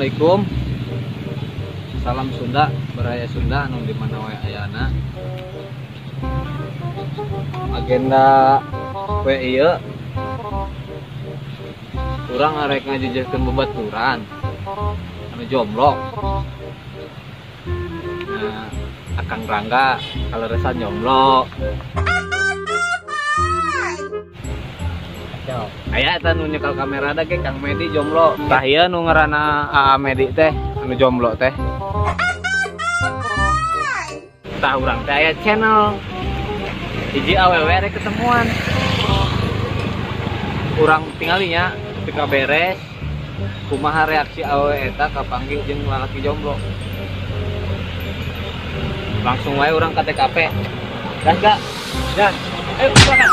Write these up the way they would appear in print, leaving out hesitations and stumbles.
Assalamualaikum. Salam Sunda, baraya Sunda anu di mana wae ayana. Agenda we ieu urang arek ngajejehkeun bebaturan anu jomblo. Nah, Akang Rangga kaleresan jomblo. Aya eta nu nyekel kamera da ge Kang Medi jomblo. Tah ieu nu ngaranna AA Medi teh anu jomblo teh. Tah urang teh aya channel. Hiji awewe rek ketemuan. Urang tingali nya ketika beres kumaha reaksi awewe eta kapanggih jeung lalaki jomblo. Langsung wae urang ka TKP. Gas gak? Gas. Ayo silakan.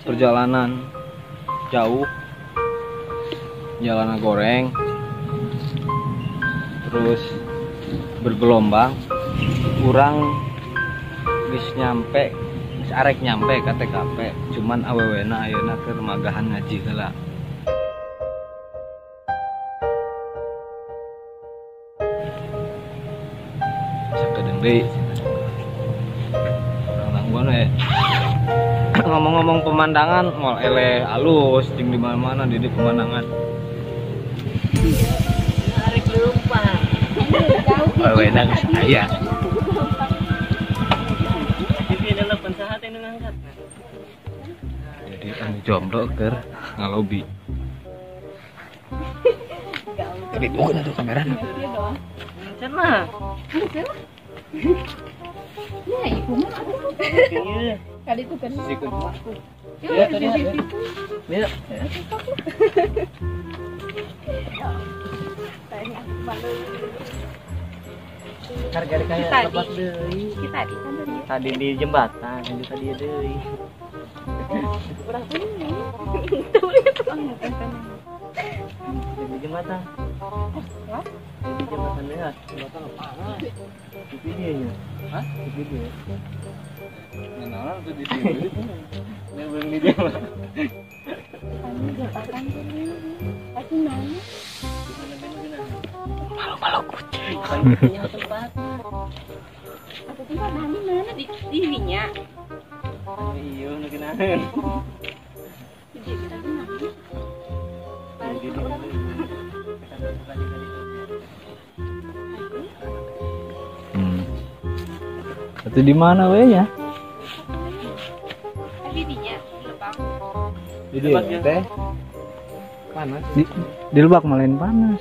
Perjalanan jauh, jalanan goreng, terus bergelombang, kurang geus nyampe, geus arek nyampe ka TKP, cuman awewena ayeuna keur magahan ngaji heula. Sakedeung deui. Urang we. Ngomong-ngomong pemandangan, mal eleh alus jeung di mana-mana di pemandangan. Arek leumpang. Awena geus aya. Jadi anu jomblo keur ngalobi. Tapi bukan atuh kamerana. Cenah. Ya, ibu mah atuh. Kali itu kan. Ya, ya. Harga kayak lebat deui. Kita tadi kan dari tadi di jembatan, itu tadi deui. Urang ini. Di jembatan. Di jembatan ya, jembatan panas. Di videonya. Hah? Di video. Ngenalan tuh di video. Ini belum di dia. Kami jembatan ini. Pasti mana? Malu-malu kucing. Punya tempat. Atau tempat nani mana di dinya. Iya, nu kenalan. Di kita nani. Itu di mana we nya? Di dinya, di Lebak. Di Lebak teh. Panas. Di Lebak malain panas.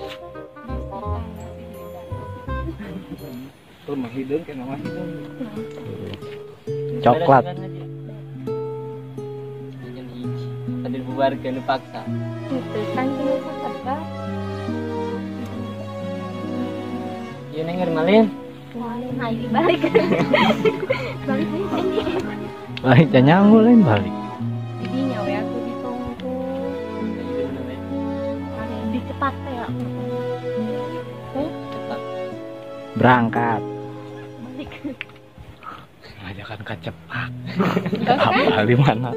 Tuh mah hideung kena mah hideung. Coklat. Tadi dibubarkeun dipaksa. Itu kan cuma Iya neng malin. Malin ayo balik. Balik aja sini. Balik jangan lain balik. Jadi nyawe aku ditunggu. Di cepat ya. Cepat. Berangkat. Balik. Ngajakan ke cepak. Apa di mana?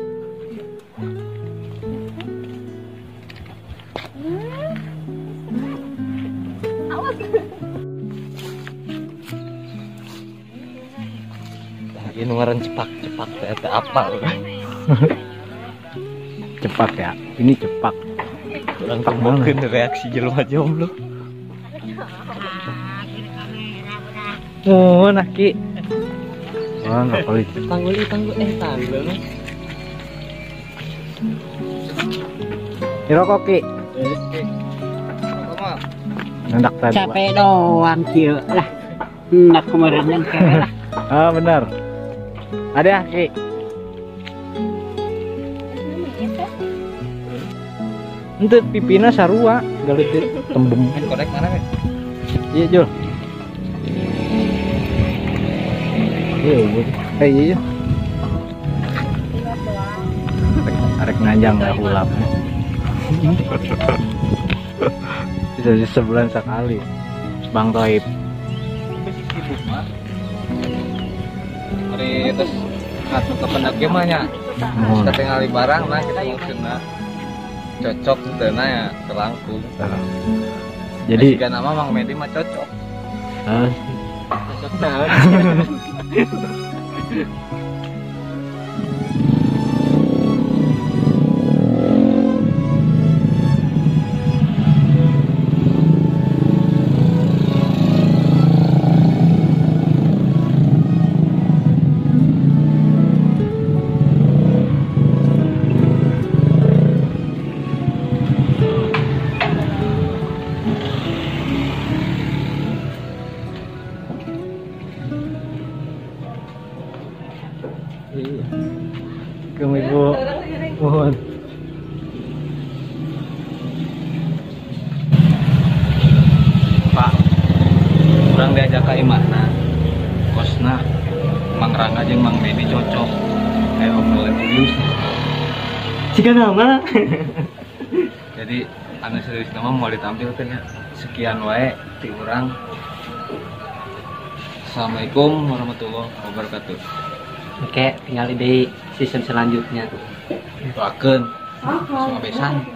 Awas. Ini ngaran cepak-cepak teh apa? Cepak ya, ini cepak. Kurang tembokeun reaksi jelema jomblo. Oh, nah Ki. Wah, enggak pelit. Tanggul tanggul mah. Rokok Ki. Nendak tadi. Capek doang kieu lah. Nak kemarin yang lah. Ah, benar. Ada Ki. Ente pipina sarua galit tembem. Korek mana, Ki? Iya, Jul. Iya, iya. Arek ngajang lah hulap. Bisa sebulan sekali. Bang Toib. Sibuk mah. Hari terus ngatu ke pendak mah nya. Terus katingali barang nah kita maksudna cocok teu na ya terlangkung. Jadi jika nama Mang Medi mah cocok. Cocok naon. Iya. Kamu ibu mohon. Pak, kurang diajak ke imahna, kosna, Mang Rangga jeung Mang Medi cocok. Kayak obrolan serius. Jika nama. Jadi anu serius nama mau ditampilkan ya. Sekian wae ti urang. Assalamualaikum warahmatullahi wabarakatuh. Oke, tinggal ide season selanjutnya. Doakeun. Langsung abesan.